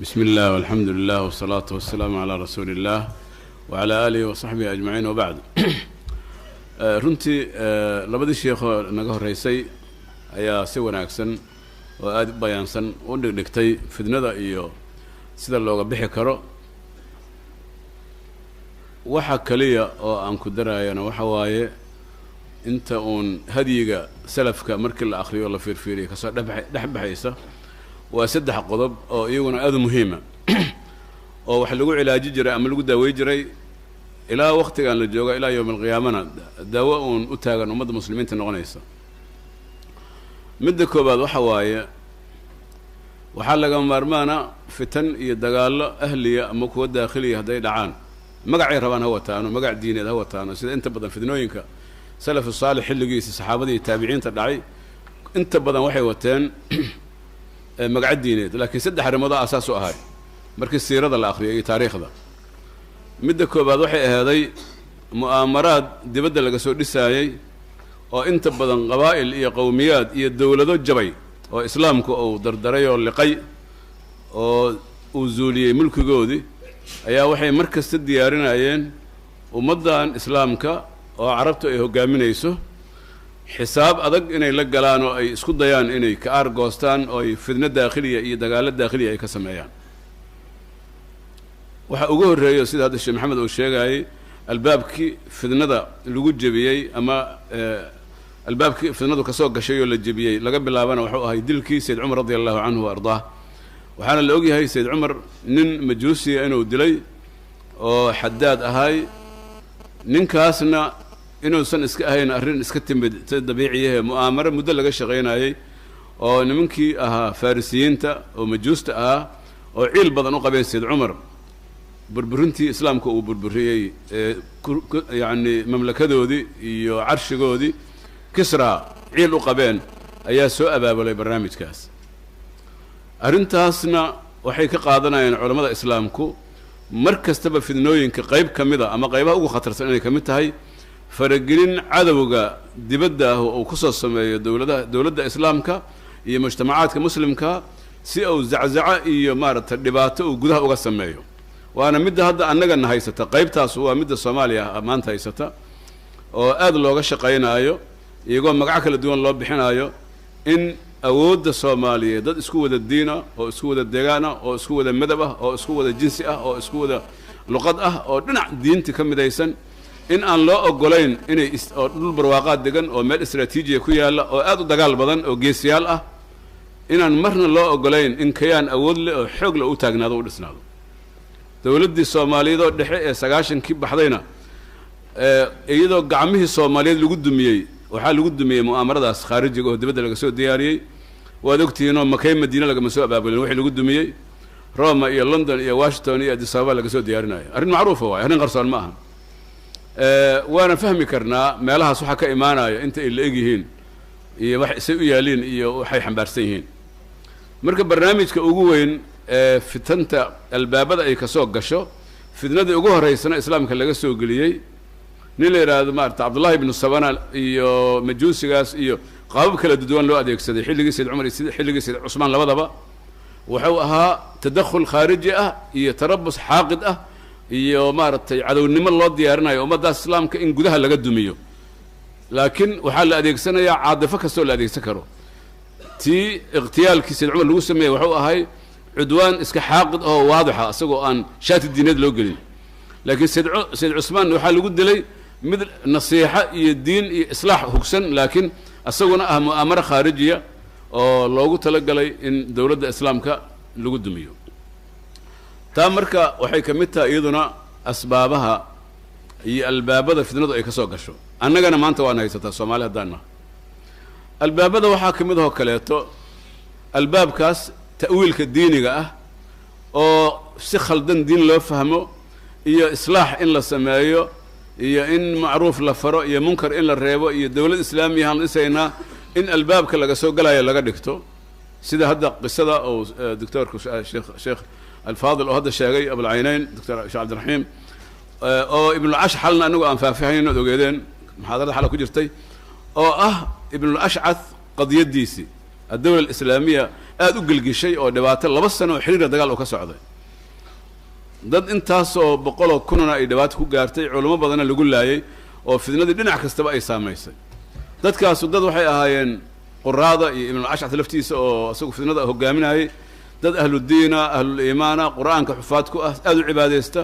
بسم الله والحمد لله والصلاة والسلام على رسول الله وعلى آله وصحبه أجمعين وبعد. Runtii labadii sheekhoo naga horreysay ayaa si wanaagsan oo aada u bayaansan u dhigdhigtay fidnada iyo sida looga bixi karo. Waxa kaliya oo aan ku daraayana waxa waaye inta uun hadyiga salafka markii la akriyo la fiirfiiriyo kasoo dheba dhex baxaysa waa saddex qodob oo iyaguna aada u muhiima oo wax lagu cilaaji jiray ama lagu daawey jiray ilaa waktigan la jooga ilaa yowm alqiyaamana daawo uun u taagan ummadda muslimiinta noqonaysa. Midda koowaad waxa waaye, waxaa lagama maarmaana fitan iyo dagaallo ahliya ama kuwa daakhiliya hadday dhacaan, magacay rabaan ha wataano, magac diineed ha wataano, sida inta badan fidnooyinka salafu saalix xilligiisa saxaabada iyo taabiciinta dhacay inta badan waxay wateen magaco diineed, laakiin saddex arrimood oo asaas u ahay markii siirada la akriyo iyo taariikhda. Midda koowaad waxay aheeday mu'aamaraad dibadda laga soo dhisaayey oo inta badan qabaa'il iyo qowmiyaad iyo dowlado jabay oo islaamku uu dardaray oo liqay oo uu zuuliyey mulkigoodii ayaa waxay mar kasta diyaarinayeen ummaddan islaamka oo carabtu ay hoggaaminayso xisaab adag inay la galaan oo ay isku dayaan inay ka aargoostaan oo ay fidno daakhiliya iyo dagaallo daakhiliya ay ka sameeyaan. Waxa ugu horreeyo, sida hadda Sheekh Maxamed uu sheegayey, albaabkii fidnada lagu jebiyey ama albaabkii fidnadu kasoo gashay oo la jebiyey laga bilaabana wuxuu ahay dilkii Sayd Cumar radia allahu canhu wa ardaah. Waxaana la ogyahay Sayd Cumar nin majuusiya inuu dilay oo xadaad ahay, ninkaasna inuusan iska ahayn arrin iska timid si dabiiciyahe, mu'aamaro muddo laga shaqaynayey oo nimankii ahaa farisiyiinta oo majuusta ahaa oo ciil badan u qabeen Sayd Cumar burburintii islaamka uu burburiyey yacni mamlakadoodii iyo carshigoodii Kisra ciil u qabeen ayaa soo abaabulay barnaamijkaas. Arrintaasna waxay ka qaadanayeen culammada islaamku mar kastaba fidnooyinka qayb ka mida ama qaybaha ugu khatarsan inay ka mid tahay faragelin cadowga dibadda ah oo uu kusoo sameeyo dowladaha, dowladda islaamka iyo mujtamacaadka muslimka, si uu zaczaco iyo maaragtay dhibaato uu gudaha uga sameeyo. Waana midda hadda annagana haysata, qaybtaas waa midda Soomaaliya maanta haysata oo aada looga shaqaynaayo iyagoo magaco kala duwan loo bixinaayo in awoodda Soomaaliyeed, dad isku wada diina oo isku wada deegaan ah oo isku wada madab ah oo isku wada jinsi ah oo isku wada luqad ah oo dhinac diinta ka midaysan, in aan loo ogolayn inay oo dhul barwaaqaad degan oo meel istraatiijiya ku yaalla oo aada u dagaal badan oo geesiyaal ah, inaan marna loo ogolayn in kayaan awood leh oo xoog leh u taagnaado, u dhisnaado. Dowladdii Soomaaliyeed oo dhexe ee 90-kii baxdayna iyadoo gacmihii Soomaaliyeed lagu dumiyey, waxaa lagu dumiyey mu'aamaradaas khaarijiga oo dibadda laga soo diyaariyey. Waad ogtihiinoo Makay Madiine lagama soo abaabulin wixii lagu dumiyey, Roma iyo London iyo Washington iyo Addis Ababa laga soo diyaarinayo. Arrin macruufa waay, arrin qarsoon ma aha. Waana fahmi karnaa meelahaas waxaa ka imaanaya inta ay la eg yihiin iyo wax isay u yaaliin iyo waxay xambaarsan yihiin. Marka barnaamijka ugu weyn ee fitanta albaabada ay kasoo gasho, fitnadii ugu horreysana islaamka laga soo geliyey nin la yidhaahdo maarata Cabdullahi ibnu Sabana iyo majuusigaas iyo qaabab kala duwan loo adeegsaday xilligii Sayd Cumar iyo xilligii Sayd Cusmaan labadaba, wuxuu ahaa tadakhul khaariji ah iyo tarabus xaaqid ah iyo maaragtay cadownimo loo diyaarinayo ummaddaas islaamka in gudaha laga dumiyo. Laakiin waxaa la adeegsanayaa caadifo kastoo la adeegsan karo. Tii ikhtiyaalkii Sayd Cumar lagu sameeyey wuxuu ahay cudwaan iska xaaqid oo waadixa isagoo aan shaati diineed loo gelin, laakiin Sayd Cusmaan waxaa lagu dilay mid nasiixo iyo diin iyo islaax hugsan, laakiin isaguna ah mu'aamaro khaarijiya oo loogu talagalay in dowladda islaamka lagu dumiyo. Taa marka waxay ka mid tahay iyaduna asbaabaha iyo albaabada fitnadu ay ka soo gasho. Annagana maanta waana haysataa Soomaali haddaan naha. Albaabada waxaa ka mid ahoo kaleeto albaabkaas ta'wiilka diiniga ah oo si khaldan diin loo fahmo iyo islaax in la sameeyo iyo in macruuf la faro iyo munkar in la reebo iyo dowlad islaamiya aan dhisaynaa in albaabka laga soo galayo laga dhigto, sida hadda qisada uu doctoorku sheekh Alfaadil oo hadda sheegay, Abulcaynayn Doctor Sheekh Cabdiraxiim oo Ibnulashxalna xalna anagu aan faahfaahayn ood ogeedeen muxaadarada xala ku jirtay oo ah Ibnulashcath qadiyaddiisii. addawla alislaamiya aada u gelgishay oo dhibaato 2 sano oo xiriira dagaal oo ka socday, dad intaasoo 100,000 kunna ay dhibaato ku gaartay, culimo badanna lagu laayay oo fidnadii dhinac kastaba ay saamaysay. Dadkaasu dad waxay ahaayeen quraada iyo ibnu ashcad laftiisa oo isagu fidnada hogaaminayay, dad ahludiina ahluliimaana, qur-aanka xufaad ku ah, aada u cibaadaysta,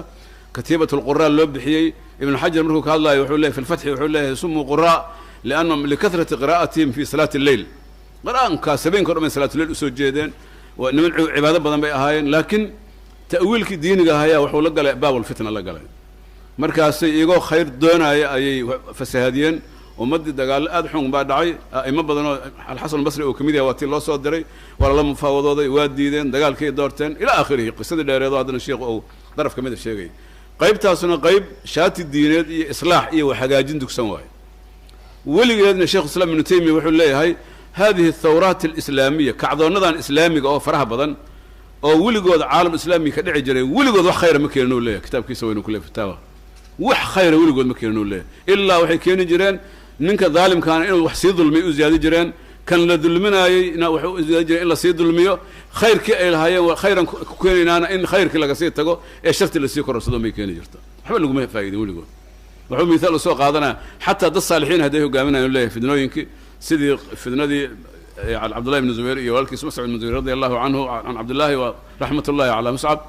katiibat lquraa loo bixiyey. Ibnu xajar markuu ka hadlayo wuxuu leeyahy fi lfatxi, wuxuu leeyahay sumuu quraa liannahum likahrati qiraa'atihim fi salaati lleyl, qur-aankaas habeenka o dhan bay salaatuleyl usoo jeedeen, waa niman cibaado badan bay ahaayeen, laakiin ta'wiilkii diiniga ahayaa wuxuu la galay baabulfitna la galay. Markaasay iyagoo khayr doonaya ayay fasahaadiyeen ummaddii, dagaallo aada xun baa dhacay, a'imo badan oo Alxasan albasri uu ka mid yahay waa tii loo soo diray, waa lala mufaawadooday, waa diideen, dagaalkay doorteen ilaa aakhirihi. Qisadii dheereedo haddana sheikhu uu daraf ka mid a sheegay. Qaybtaasuna qayb shaati diineed iyo islaax iyo waxhagaajin dugsan waayo. Weligeedna Sheikh Islaam Ibnu Taymiya wuxuu leeyahay hadihi athawraat alislaamiya, kacdoonnadan islaamiga oo faraha badan oo weligood caalam islaami ka dhici jiray, weligood wax khayra ma keenin uu leeyahay. Kitaabkiisa waynu ku leeyahay fatawa, wax khayra weligood ma keenin uu leeyahay, ilaa waxay keeni jireen ninka daalimkaana inuu wax sii dulmiyo u ziyaadi jireen, kan la dulminaayey na waxay u ziyaadi jireen in la sii dulmiyo, khayrkii ay lahaayeen waa khayran ku keenaynaana in khayrkii laga sii tago ee sharti lasii kororsado may keeni jirta, waxba laguma faa'iidin weligood. Wuxuu mithaal usoo qaadanaya xataa dad saalixiin hadday hogaaminayan u leeyahay fidnooyinkii, sidii fidnadii Cabdullahi ibn Zubayr iyo walaalkiis Muscab ibn Zubayr radi allahu canhu, can Cabdillahi wa raxmat ullahi calaa Muscab.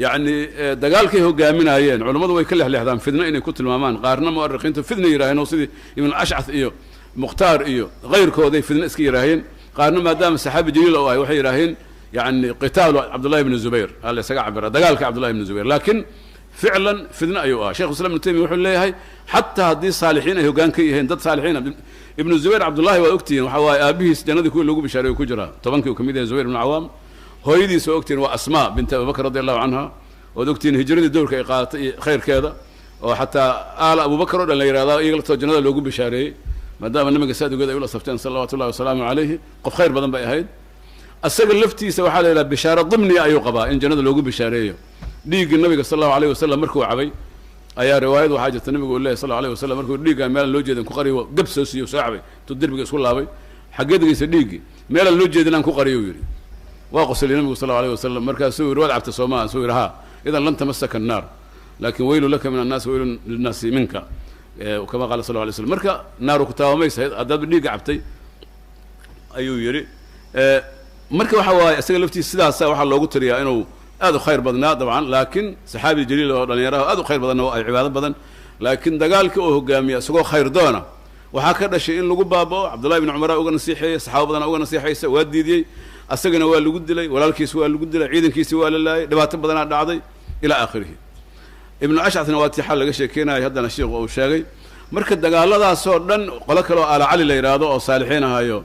Yacni dagaalkay hogaaminaayeen culammadu way ka leexleexdaan fidno inay ku tilmaamaan, qaarna mu'arikiintu fidna yidhaaheen oo sidii Ibn Ashcath iyo Mukhtaar iyo kayrkooday fidno iska yidhaaheen, qaarna maadaama saxaabi jaliil oo ahay waxay yidhaaheen yacni qitaalu Cabdullahi ibni Zubayr aa la isaga cabira, dagaalka Cabdullahi ibni Zubayr, laakiin ficlan fidno ayuu ahaa. Shekhu Islam Ibnu Taymiya wuxuu leeyahay xataa haddii saalixiin ay hoggaan ka yihiin, dad saalixiin, Ibnu Zubayr Cabdullahi waa ogtihiin, waxa waaye aabihiis jannadii kuwii loogu bishaareeyey ku jiraa, 10kii uu ka mid yahay Zubayr ibnu Cawaam. Hooyadiis waa ogtihiin, waa Asmaa binti Abubakr radi allahu canha, waad ogtihiin hijradii dowrka ay qaadatay iyo khayrkeeda, oo xataa aala Abubakar oo dhan la yidhahdaa iyaga laftoo jannada loogu bishaareeyey, maadaama nabiga saadigood ay ula safteen salawaatu ullahi wasalaamu calayhi, qof khayr badan bay ahayd. Isaga laftiisa waxaa la yidhaha bishaaro dimniya ayuu qabaa in jannada loogu bishaareeyo. Dhiiggii nabiga sal allahu alayh wasalam markuu cabay ayaa riwaayad waxaa jirta nabigu uu leeyahy sal allahu alayh wasalam markuu dhiiggaan meelaan loo jeedin ku qariyo, gab soo siiyo soo cabay, intuu derbiga isku laabay, xaggeed geysa dhiiggii, meelaan loo jeedin aan ku qariyo uu yidhi. Waa qosliyey nabigu sal allahu alayh wasalam, markaasuu yidhi waad cabta soo maaha? Suu yidhi haa. Idan lan tamasaka annaar, laakin weylu laka min annaasi weylun linnaasi minka, kama qaala sal alay slam. Marka naaru ku taabamaysa haddaadba dhiigga cabtay ayuu yidhi. Marka waxa waaye isaga laftiisa sidaasa waxaa loogu tiriyaa inuu aad u khayr badnaa dabcan, laakiin saxaabi jaliil oo dhalinyaraha aad u khayr badanna waa ay cibaado badan, laakiin dagaalkii oo hogaamiya isagoo khayr doona waxaa ka dhashay in lagu baaba'o. Cabdullahi ibn Cumara uga nasiixeeyey, saxaabo badana uga nasiixaysa, waa diidiyey, asagana waa lagu dilay, walaalkiisi waa lagu dilay, ciidankiisi waa la laayay, dhibaato badanaa dhacday ilaa aakhirihi. Ibnu Ashcadna waa tii xal laga sheekeynayay, haddana sheikhu uu sheegay. Marka dagaaladaasoo dhan qolo kale oo aala Cali la yidhaahdo oo saalixiin ahayo,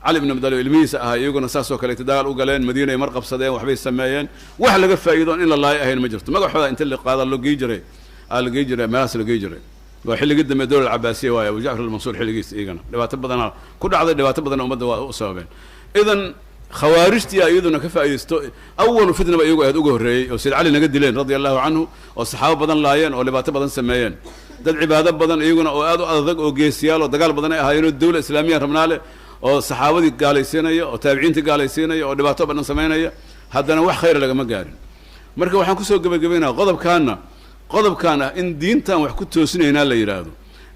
Cali ibn Abi Talib ilmihiisa ahaa, iyaguna saasoo kaleeta dagaal u galeen, Madiina ay mar qabsadeen, waxbay sameeyeen, wax laga faa'iidoon in la laayo ahayn ma jirto. Magaxooda inta la qaada loo gey jiray, aa la gey jiray meelahaas la gey jiray. Waa xilligii dambe dowla alcabaasiya waaye, Abu Jacfar almansuur xilligiisa, iyagana dhibaato badanaa ku dhacday, dhibaato badanna ummadda waa u sababeen. Idan khawaarijtiya iyaduna ka faa'iidaysto, awalu fitna ba iyagu aad uga horreeyey oo Sayd Cali naga dileen radia allahu canhu, oo saxaabo badan laayeen oo dhibaato badan sameeyeen, dad cibaado badan iyaguna oo aad u adag oo geesiyaal oo dagaal badan ay ahaayeen oo dowla islaamiya rabnaa leh, oo saxaabadii gaalaysiinaya oo taabiciintii gaalaysiinaya oo dhibaato badan samaynaya, haddana wax khayra lagama gaarin. Marka waxaan kusoo gebagabaynaya qodobkaana, qodobkan ah in diintan wax ku toosinaynaa la yidhaahdo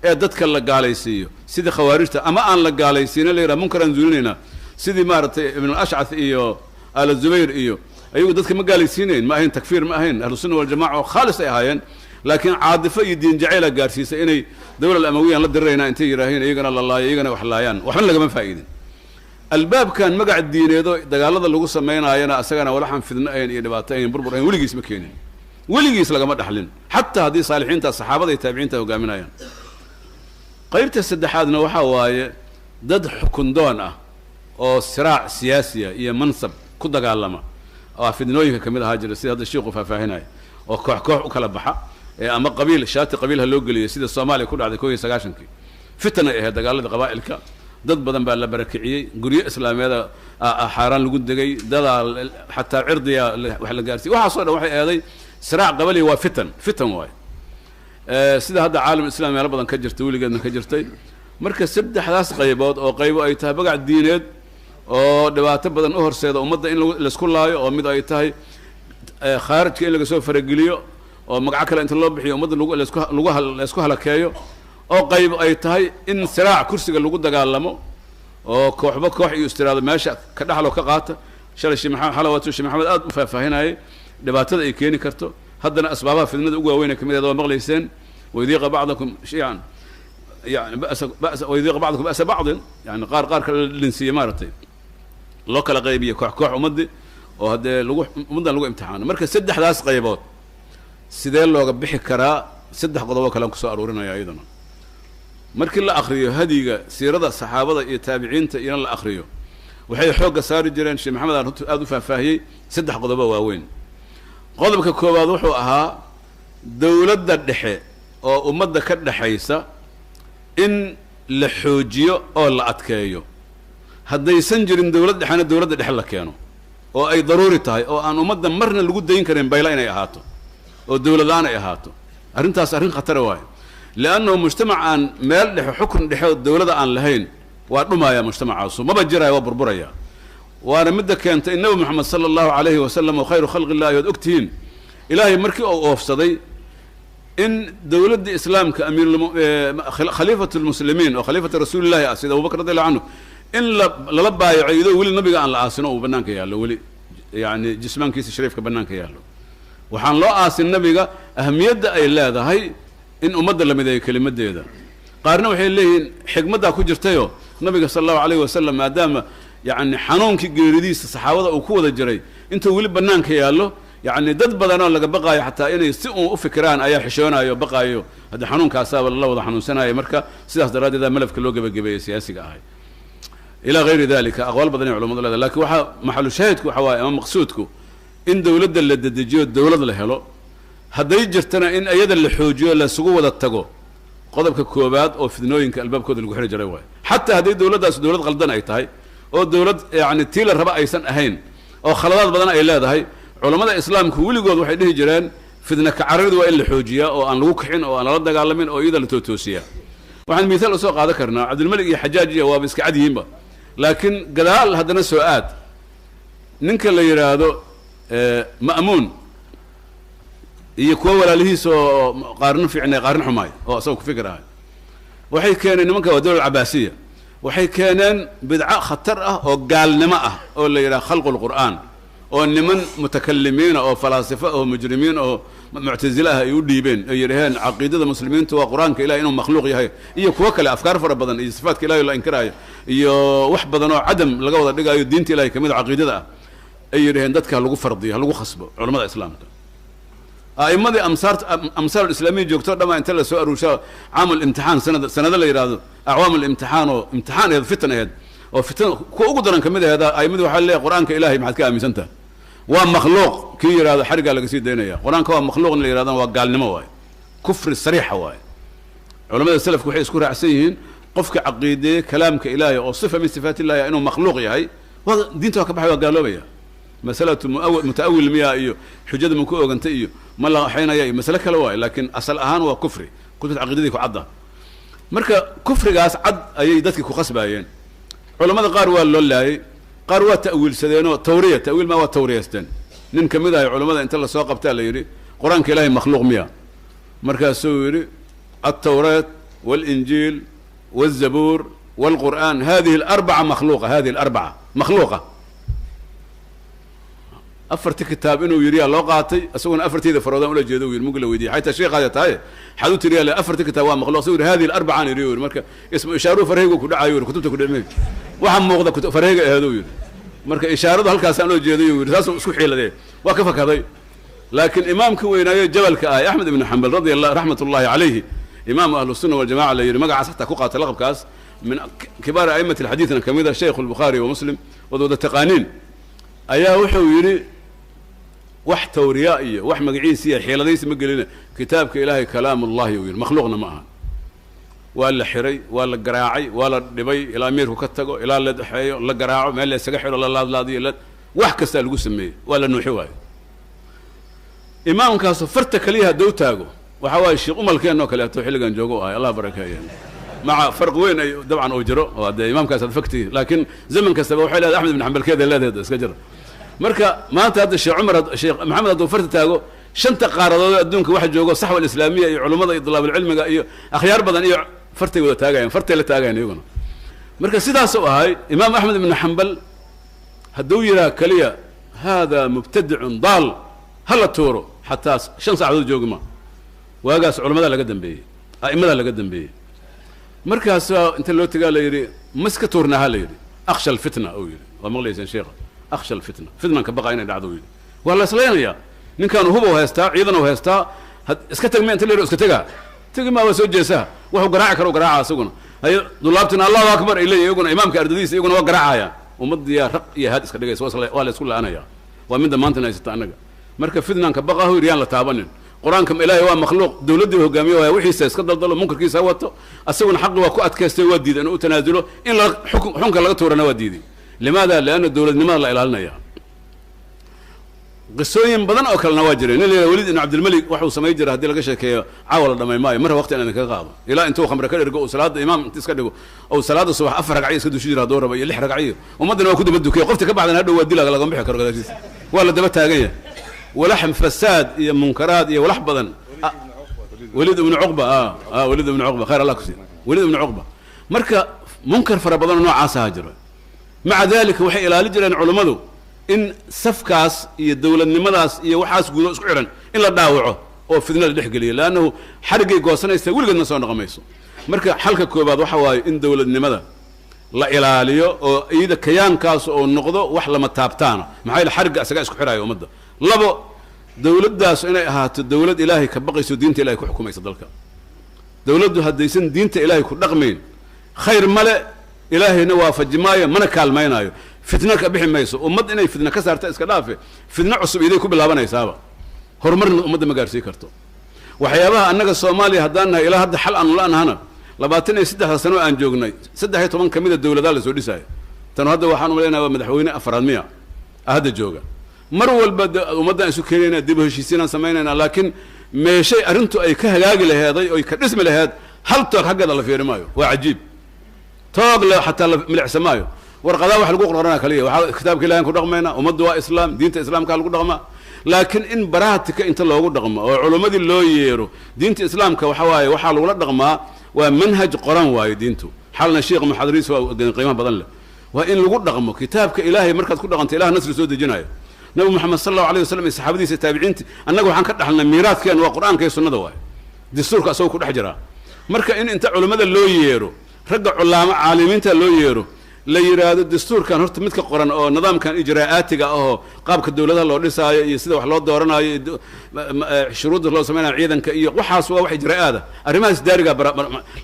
ee dadka la gaalaysiiyo sidii khawaarijta, ama aan la gaalaysiinin la yidhahdo munkaraan zuulinaynaa sidii maaragtay Ibnu Ashcath iyo Aala Zubayr iyo ayagu dadka ma gaalaysiinayn, ma ahayn takfiir, ma ahayn, ahlusunna waljamaca oo khaalis ay ahaayeen, laakiin caadifo iyo diin jacayla gaarsiisay inay dowla alamawiyan la diriraynaa intay yidhaaheen, iyagana la laayo, iyagana wax laayaan, waxbana lagama faa'iidin. Albaabkan magac diineedo dagaalada lagu samaynaayana asagana walaxaan fidno ahayn iyo dhibaato ahayn burbur ahayn weligiis ma keenin, weligiis lagama dhaxlin, xataa haddii saalixiinta saxaabada iyo taabiciinta hogaaminayaan. Qaybta saddexaadna waxaa waaye dad xukundoon ah oo siraac siyaasiya iyo mansab ku dagaalama oo fidnooyinka kamid ahaa jira, sida hadda shiiku faahfaahinaya, oo koox koox u kala baxa ama qabiil shaati qabiil ha loo geliyay, sida Soomaaliya ku dhacday 91kii. Fitan ay ahayd dagaalada qabaa'ilka, dad badan baa la barakiciyey, guryo islaameeda xaaraan lagu degay, dadaa xataa cirdiya wax la gaarsiiyey, waxaasoo dhan waxay eeday siraac qabaliya, waa fitan, fitan waaye, sida hadda caalam islam meelo badan ka jirtay, weligeedna ka jirtay. Marka saddexdaas qaybood oo qaybo ay tahay magac diineed oo dhibaato badan u horseeda ummadda in laisku laayo, oo mid ay tahay khaarijka in laga soo farageliyo oo magaco kale inta loo bixiyo ummadda laisku halakeeyo, oo qayb ay tahay in siraac kursiga lagu dagaalamo oo kooxba koox iyo istiraado meesha ka dhaxlo ka qaata. Shalay Sheekh Maxamed Xalawatu Sheekh Maxamed aad u faahfaahinayay dhibaatada ay keeni karto. Haddana asbaabaha fidnada ugu waaweyn ee kamid ah waa maqlayseen, waydiiqa bacdakum shiican yani ba'sa waydiiqa bacdakum ba'sa bacdin, yani qaar qaar kale la dhinsiiye maaragtay loo kala qaybiyo koox koox ummadii oo haddee lagu ummaddan lagu imtixaano. Marka saddexdaas qaybood sidee looga bixi karaa? Saddex qodob oo kale aan kusoo aruurinaya iyadana. Markii la akriyo hadiga siirada saxaabada iyo taabiciinta iyona la akriyo, waxay xoogga saari jireen, Sheekh Maxamed aan runtii aada u faahfaahiyey, saddex qodobo waaweyn. Qodobka koowaad wuxuu ahaa dowladda dhexe oo ummadda ka dhexaysa in la xoojiyo oo la adkeeyo. Haddaysan jirin dowlad dhexena dowladda dhexe la keeno, oo ay daruuri tahay oo aan ummadda marna lagu dayn karin bayla inay ahaato oo dowlad la-aan ay ahaato. Arrintaas arrin khatara waayo, liannahu mujtamac aan meel dhexe xukun dhexe oo dowladda aan lahayn waa dhumaaya mujtamacaasu, maba jiraayo, waa burburaya. Waana midda keentay in Nabi Moxamed sala allahu calayhi wasalam oo khayru khalqi illahi oad ogtihiin, ilaahay markii uu oofsaday in dowladda islaamka amiir khaliifatu lmuslimiin oo khaliifatu rasuulillahi ah sida Abubakr radi allahu canhu in lala baayaco iyadoo weli nabiga aan la aasino uu banaanka yaallo, weli yani jismaankiisa shariifka banaanka yaallo, waxaan loo aasin nabiga, ahamiyadda ay leedahay in ummadda la mideeyo kelimadeeda. Qaarna waxay leeyihiin xikmaddaa ku jirtayoo nabiga sala allahu alayhi wasalam maadaama yani xanuunkii geeridiisa saxaabada uu ku wada jiray intuu weli banaanka yaallo, yani dad badanoo laga baqaayo xataa inay si uun u fikiraan ayaa xishoonayo baqaayo, haddii xanuunkaasaaba lala wada xanuunsanaayo. Marka sidaas daraaddeeda malafka loo gebagabeeyey siyaasiga ahay ilaa gayri dalika. Aqwaal badan ay culamadu leedahay, lakin waxaa maxalu shaahidku waxa waaye ama maqsuudku in dowladda la dedejiyo, dowlad la helo, hadday jirtana in iyada la xoojiyo, laisugu wada tago. Qodobka koowaad oo fidnooyinka albaabkooda lagu xiri jiray waayo, xataa haddii dowladdaas dowlad qaldan ay tahay oo dowlad yani tii la raba aysan ahayn oo khaladaad badan ay leedahay, culammada islaamku weligood waxay dhihi jireen fidna kacararidu waa in la xoojiyaa oo aan lagu kixin oo aan lala dagaalamin oo iyada la tootoosiyaa. Waxaan mithaal usoo qaadan karnaa Cabdilmalik iyo Xajaaj iyo waaba iska cad yihiinba, laakiin gadaal haddana soo aad ninka la yidhaahdo Ma'muun iyo kuwo walaalihiis oo qaarna fiicnay qaarna xumaay oo asagoo ku fikir ahay, waxay keeneen nimanka waa dowlad cabaasiya, waxay keeneen bidco khatar ah oo gaalnimo ah oo la yidhaha khalqu lqur'aan, oo niman mutakalimiina oo falaasifo oo mujrimiin oo muctasile ah ay u dhiibeen, ay yidhaheen caqiidada muslimiintu waa qur-aanka ilahi inuu makhluuq yahay iyo kuwo kale afkaar fara badan iyo sifaadka ilahi la inkiraayo iyo wax badan oo cadam laga wada dhigayo diinta ilahay kamid a caqiidada ah. Ay yidhaheen dadka ha lagu fardiyo, ha lagu khasbo culamada islaamka, a'immadii amsaar amsaar islaamiya joogto dhamaa inta la soo aruurshaa caamul imtixaan sanad sanado la yidhaahdo acwaam alimtixaan oo imtixaan aheed, fitan aheed oo fitan kuwa ugu daran kamid aheed. A'immadii waxaa leeyahay qur-aanka ilahay maxaad ka aaminsan tahay? Waa makhluuq. Kii yidhahdo xarigaa laga sii daynaya. Qur-aanka waa makhluuq in la yidhahdana waa gaalnimo waaye, kufri sariixa waaye. Culamada selafku waxay isku raacsan yihiin qofka caqiideeye kalaamka ilaahay oo sifa min sifaat illahi inuu makhluuq yahay waa diinta waa ka baxay, waa gaaloobaya. Masalatu mutaawil miya iyo xujada ma ku ogantay iyo ma la waxaynaya iyo masale kale waaye, laakiin asal ahaan waa kufri, kutubta caqiidadii ku cadda. Marka kufrigaas cad ayay dadkii ku khasbaayeen. Culamada qaar waa loo laayey, qaar waa ta'wiilsadeenoo tawriya ta'wiil ma waa tawriyeysteen. Nin ka mid ahay culamada inta lasoo qabtaa la yidhi qur-aanka ilaahay makhluuq miya? Markaasuu yidhi altawraat waalinjiil والزبور والقرآن هذه الأربعة مخلوقة، هذه الأربعة مخلوقة. Afarti kitaab inuu yidhi yaa loo qaatay, isaguna afarteyda faroodaan ula jeedo uu yidhi. Mugi la weydiiyey xaytaa sheekhaada tahay xad u tiriyaa le afarti kitaab waa makhluuq, isagu yidhi hadihi alarbacaan yidhi yidhi. Marka ismu ishaaruhu farhaygu ku dhacayo yidhi, kutubta ku dhicmay waxa muuqda farhayga aheedu yidhi. Marka ishaaradu halkaasaan loo jeeday yidhi, saasuu isku xiiladee waa ka fakaday. Laakiin imaamka weynaayo jabalka ahay Axmed ibnu Xambal radi allah raxmat ullahi calayhi, imaamu ahlu sunna waljamaca la yidhi, magacaas xataa ku qaatay laqabkaas, min kibaari a'immati alxadiidna kamid a, shaykhu lbukhaari wa Muslim wada wada taqaaniin, ayaa wuxuu yidhi wax tawriya iyo wax magaciisi iyo xiiladaysi ma gelina, kitaabka ilaahay kalaam ullahi uu yidhi, makhluuqna ma aha. Waa la xiray, waa la garaacay, waa la dhibay ilaa amiirku ka tago, ilaa la dhexeeyo, la garaaco, meel la isaga xiro, la laadlaadiyo, la wax kastaa lagu sameeyey, waa la nuuxi waayo. Imaamkaasu farta keliya hadduu taago waxaa waaye sheekh umalkeen oo kaleeto xilligan joogo u ahay, Allah barakeeye. Maca farq weyn ay dabcan uu jiro oo dee imaamkaas aad fogtihi, laakiin zaman kastaba waxay leedahay Axmed ibn Xambalkeeda leedahay iska jira. Marka maanta hadda Sheekh Cumar, Sheekh Maxamed hadduu farta taago, shanta qaaradood adduunka waxa joogo saxwa alislaamiya iyo culummada iyo dulaabulcilmiga iyo akhyaar badan iyo fartay wada taagayaan, fartay la taagayan iyaguna. Marka sidaas u ahay Imaam Axmed ibnu Xambal hadduu yidhaha keliya hada mubtadicun daal hala tuuro, xataa 5 saacadood joogi ma. Waagaas culamada laga dambeeyey, a'imada laga dambeeyey. Markaasaa inta loo tegaa la yidhi ma iska tuurnaa ha la yidhi, akhsha alfitna uu yidhi. Waa maqlayseen sheekha, akhsha alfitna, fitnan ka baqa inay dhacdo uu yidhi. Waa la islaynayaa, ninkaanu hubow haystaa, ciidan haystaa, iska tag ma inta la yidhi iska tegaa, tegi maa, waa soo jeesaa, wuxuu garaaci karo garaaca isaguna. Hay dulaabtina Allahu akbar ay leeyihin iyaguna, imaamka ardadiisa iyaguna waa garaacayaan. Ummadiyaa raq iyo haad iska dhigaysa, waa la isku la'aanaya. Waa midda maantana haysata annaga. Marka fitnanka baqahu yidhi yaan la taabanin. Qur-aanka Ilaahay waa makhluuq, dowladdii hogaamiye waaya, wixiisa iska daldalo, munkarkiisa ha wato, asaguna xaqi waa ku adkaystay, waa diiday inuu u tanaasulo, in la xunka laga tuurana waa diiday. Limaada? Lianna dowladnimada la ilaalinaya. Qisooyin badan oo kalena waa jireen. Nin la yidhaha Waliid ibn Cabdilmalik waxuu samayn jiray haddii laga sheekeeyo caawa la dhamay maayo, marra waqti inaan kaga qaado. Ilaa intuu khamre ka dhergo uu salaada imaam inta iska dhigo ou salaada subax 4 ragciyo iska dushi jira hadduu rabo iyo 6 ragciyo, ummaddana waa ku daba dukiya. Qofti ka baxdana hadhow waa dilaa, lagama bixi karo gadaashiisa, waa la daba taagan yahay. Walax fasaad iyo munkaraad iyo walax badan. Waliid ibnu Cuqba, Waliid ibnu Cuqba, khayr Allah ku siiya Waliid ibnu Cuqba. Marka munkar fara badan oo noocaas ahaa jiro. Maca dalika waxay ilaalin jireen culummadu in safkaas iyo dowladnimadaas iyo waxaas guudo isku xidhan in la dhaawaco oo fidna la dhex geliyo, leannahu xariggay goosanaysa weligeedna soo noqon mayso. Marka xalka koobaad waxa waaye in dowladnimada la ilaaliyo oo iyada kayaankaas oo noqdo wax lama taabtaana, maxaa yeele xarigga isagaa isku xidhaayo ummadda. Labo, dowladdaas inay ahaato dowlad Ilaahay ka baqayso, diinta Ilahay ku xukumaysa dalka. Dowladdu haddaysan diinta Ilaahay ku dhaqmayn khayr male, Ilaahayna waafaji maayo, mana kaalmaynaayo, fitna ka bixi mayso. Ummad inay fitna ka saarta iska dhaafe, fitna cusub iday ku bilaabanaysaaba, horumarna ummadda ma gaarsii karto. Waxyaabaha annaga Soomaaliya haddaan nahay ilaa hadda xal aanu la-nahana, 23 sano aan joognay, 13 ka mida dowladaa la soo dhisaayo. Tan hadda waxaan umaleynaya waa madaxweyne afraad miya hadda jooga. Mar walba ummaddaan isu keenayna, dib u heshiisiinaan samaynayna, laakiin meeshay arrintu ay ka hagaagi laheeday oy ka dhismi laheed hal toog xaggeeda la fiiri maayo. Waa cajiib, toog le xataa la milicsamaayo. Warqadaa wax lagu qorqorana kaliya, waxaa kitaabka Ilahan ku dhaqmayna, ummaddu waa islaam, diinta islaamkaa lagu dhaqmaa. Laakiin in baraatika inta loogu dhaqmo oo culummadii loo yeero diinta islaamka waxa waaye waxaa lagula dhaqmaa waa manhaj qoran waayo diintu. Xalna sheekh muxadariis waa qiimaha badan leh, waa in lagu dhaqmo kitaabka Ilaahay. Markaad ku dhaqanto Ilah nasri soo dejinayo. Nabi Moxamed sal allahu alayh wasalam iyo saxaabadiisa taabiciinta, annaga waxaan ka dhaxalnay miiraadkeen waa Qur'aanka iyo sunnada waayo, dastuurka asagoo ku dhex jiraa. Marka in inta culummada loo yeero, ragga culaamo caalimiinta loo yeero, la yidhaahdo dastuurkan horta midka qoran oo nidaamkan ijraa'aatiga ahoo qaabka dowladaha loo dhisaayo iyo sida wax loo dooranayo iyo shuruudda loo samaynayo ciidanka iyo waxaas waa wax ijraa'aada, arrimahaas daariga,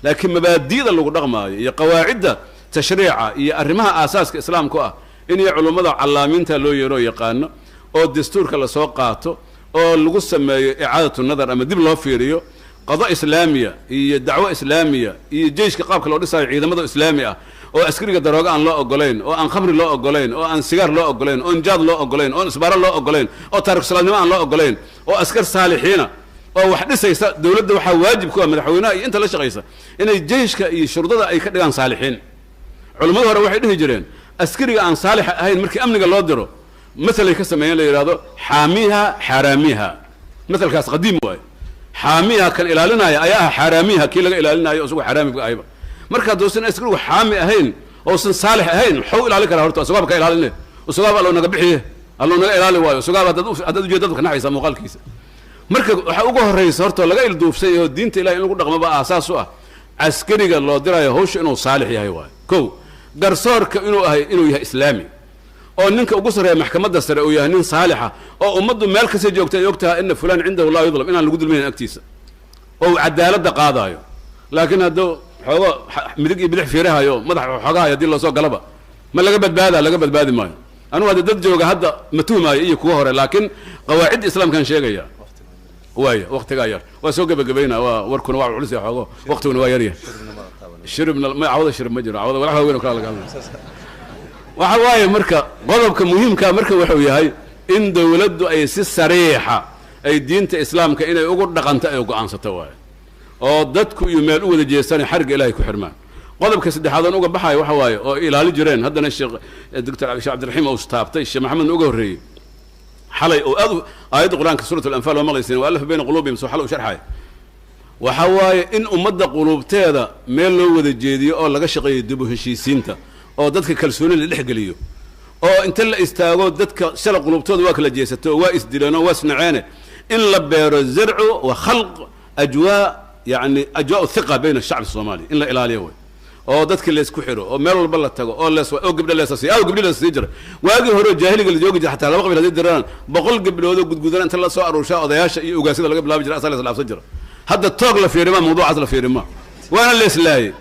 laakiin mabaadi'da lagu dhaqmaayo iyo qawaacidda tashriica iyo arrimaha aasaaska islaamku ah in iyo culummada callaamiinta loo yeero yaqaano oo dastuurka lasoo qaato oo lagu sameeyo icaadatu nadar ama dib loo fiiriyo, qado islaamiya iyo dacwo islaamiya iyo jeyshka qaabka loo dhisaayo, ciidamada islaami ah oo askariga darooga aan loo ogolayn, oo aan khamri loo ogolayn, oo aan sigaar loo ogolayn, oon jaad loo ogolayn, oon isbaaro loo ogolayn, oo taariku salaadnimo aan loo ogolayn, oo askar saalixiina oo wax dhisaysa. Dowladda waxaa waajib ku ah madaxweynaha iyo inta la shaqaysa inay jeyshka iyo shurdada ay ka dhigaan saalixiin. Culummada hore waxay dhihi jireen askariga aan saalixa ahayn markii amniga loo diro, masalay ka sameeyeen la yidhahdo xaamiha xaaraamiha. Masalkaas qadiim waayo, xaamiha kan ilaalinaya ayaa ah xaaraamiha kii laga ilaalinayo isagoo xaaraamibka ahayba. Marka hadduusan askarigu xaami ahayn ousan saalix ahayn, xaw ilaalin karaa horta? Isugaaba ka ilaaline, isugaaba allo naga bixiye, allo naga ilaali waayo. Isugaaba haddaad ujeedad ka naxaysaa muuqaalkiisa. Marka waxaa ugu horraysa horta laga ilduufsay oo diinta Ilahi in lagu dhaqmaba aasaas u ah, caskariga loo dirayo hawsha inuu saalix yahay waayo. Kow, garsoorka inuu ahay inuu yahay islaami oo ninka ugu sarreeya maxkamadda sare uu yahay nin saalixa oo ummaddu meel kasta joogta ay og tahay ina fulaan cindahu laa yudlam, inaan lagu dulminayn agtiisa oo uu cadaaladda qaadaayo. Laakiin hadduu xoogo midig iyo bidix fiirahayo, madax xoogahayo, haddii loosoo galaba ma laga badbaada? Laga badbaadi maayo. Anugu hadda dad jooga hadda ma tuhmaayo iyo kuwa hore, laakiin qawaacidda islaamkaan sheegaya waaya. Waktigaa yar waa soo gebagabaynaa, waa warkuna waa culus xoogo, waktiguna waa yaryahay. Shiribna ma cawda, shirib ma jiro cawda, walax waaweyn oo kala laga hadlay waxa waaye. Marka qodobka muhiimka marka wuxuu yahay in dowladdu ay si sariixa ay diinta islaamka inay ugu dhaqanto ay go'aansato waaye. Oo dadku iyo meel u wada jeestaan, xarigga Ilahay ku xirmaan. Qodobka saddexaad oon uga baxayo waxa waaye oo ilaali jireen, haddana Sheekh Doctor Sheekh Cabdiraxiim uu taabtay, Sheekh Maxamedna uga horreeyey xalay, oo aad aayadda Qur-aanka Suurat Alanfaal waa maqlayseen, وألف بين قلوبهم, soo xal u sharxaya, waxa waaye in ummadda quluubteeda meel loo wada jeediyo oo laga shaqeeyo dib u heshiisiinta, oo dadka kalsooni la dhex geliyo, oo inta la istaago dadka shala quluubtooda waa kala jeesato, waa isdileen oo waa isnaceene, in la beero زرع وخلق أجواء, يعني أجواء ثقة بين الشعب الصومالي, in la ilaaliyo way, oo dadka laysku xiro, oo meel walba la tago, oo lees oo gabdho leesasiyo aw gabdho leesasii jira. Waagii hore oo jaahiliga la joogi jira, xataa laba qabiil haddii diraan, 100 gabdhood oo gudgudan inta la soo aruurshaa odayaasha iyo ugaasyada laga bilaabi jira, asaa la isdhaafsan jira. Hadda toog la fiirima, mawduucaas la fiirima, waana leeslaayey.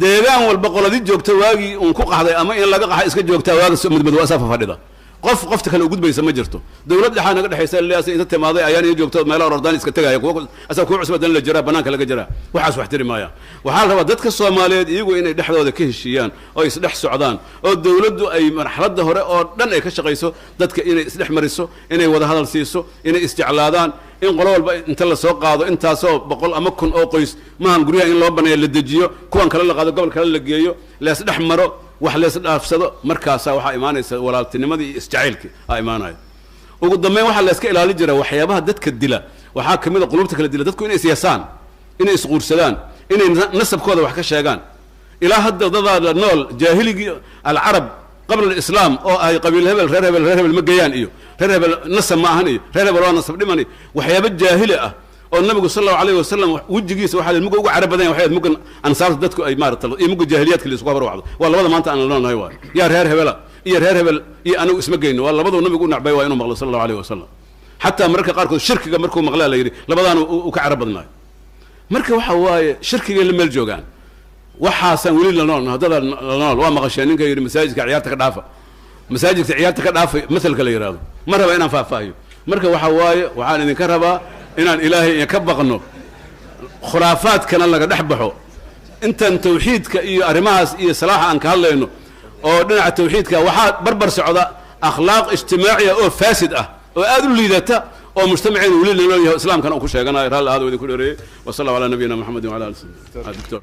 Deegaan walba qoladii joogta waagii uun ku qaxday ama in laga qaxay iska joogtaa, waaga madmado asaa fadhida, qof qofta kale u gudbaysa ma jirto. Dowlad dhexaa naga dhexaysa leas inta timaaday ayaan iyo joogto meelaha ordaan iska tegaya, kuwa asaa kuwa cusub dan la jiraa, banaanka laga jiraa. Waxaas wax tiri maayaan. Waxaa la rabaa dadka Soomaaliyeed iyagu inay dhexdooda ka heshiiyaan oo isdhex socdaan, oo dowladdu ay marxaladda hore oo dhan ay ka shaqayso dadka inay isdhex mariso, inay wada hadal siiso, inay isjeclaadaan, in qolo walba inta la soo qaado intaasoo 100 ama 1000 oo qoys maahan guryaha in loo baneeyo, la dejiyo, kuwan kale la qaado, gobol kale la geeyo, leesdhex maro, wax lees dhaafsado. Markaasaa waxaa imaanaysa walaaltinimadii iyo isjacaylkii aa imaanaya. Ugu dambeyn, waxaa la iska ilaalin jira waxyaabaha dadka dila. Waxaa kamid a qulubta kala dila dadku inay isyasaan, inay isquursadaan, inay nasabkooda wax ka sheegaan. Ilaa hadda dadaa la nool jaahiligii العرب قبل الإسلام, oo ay qabiil hebel, reer hebel, reer hebel ma geeyaan, iyo reer hebel nasab ma ahan, iyo reer hebel waa nasab dhiman, iyo waxyaabo jaahili ah oo Nabigu sal Allahu alayhi wasalam wejigiisa waxaa muga ugu carab badan yahay, waxay mugan ansaarta dadku ay maarata iyo muga jaahiliyaadka la isku habar wacdo. Waa labada maanta aan la noolnahay. Waay yaa reer hebela iyo reer hebel iyo anigu isma geyno, waa labaduu Nabigu u nacbay waa inuu maqlo sal Allahu alayhi wasalam. Xataa mararka qaarkood shirkiga markuu maqlaa la yidhi labadaana uu ka carab badnaayo. Marka waxa waaye shirkigay la meel joogaan. Waxaasaan weli la nool haddada la nool. Waa maqasheen ninka yidhi masaajidka ciyaarta ka dhaafa, masaajidka ciyaarta ka dhaafa, masalka la yidhahdo. Ma raba inaan faahfaahiyo. Marka waxa waaye waxaan idinka rabaa inaan Ilaahay ka baqno, khuraafaadkana laga dhex baxo. Intan tawxiidka iyo arrimahaas iyo salaaxa aan ka hadlayno oo dhinaca tawxiidka, waxaa barbar socda akhlaaq ijtimaaciya oo faasid ah oo aad u liidata, oo mujtamaceena weli la nool yahay, islaamkana uu ku sheeganayo. Raalli ahaada, idinku dheereeyey. وصلى الله على نبينا محمد وعلى آله. Doctor.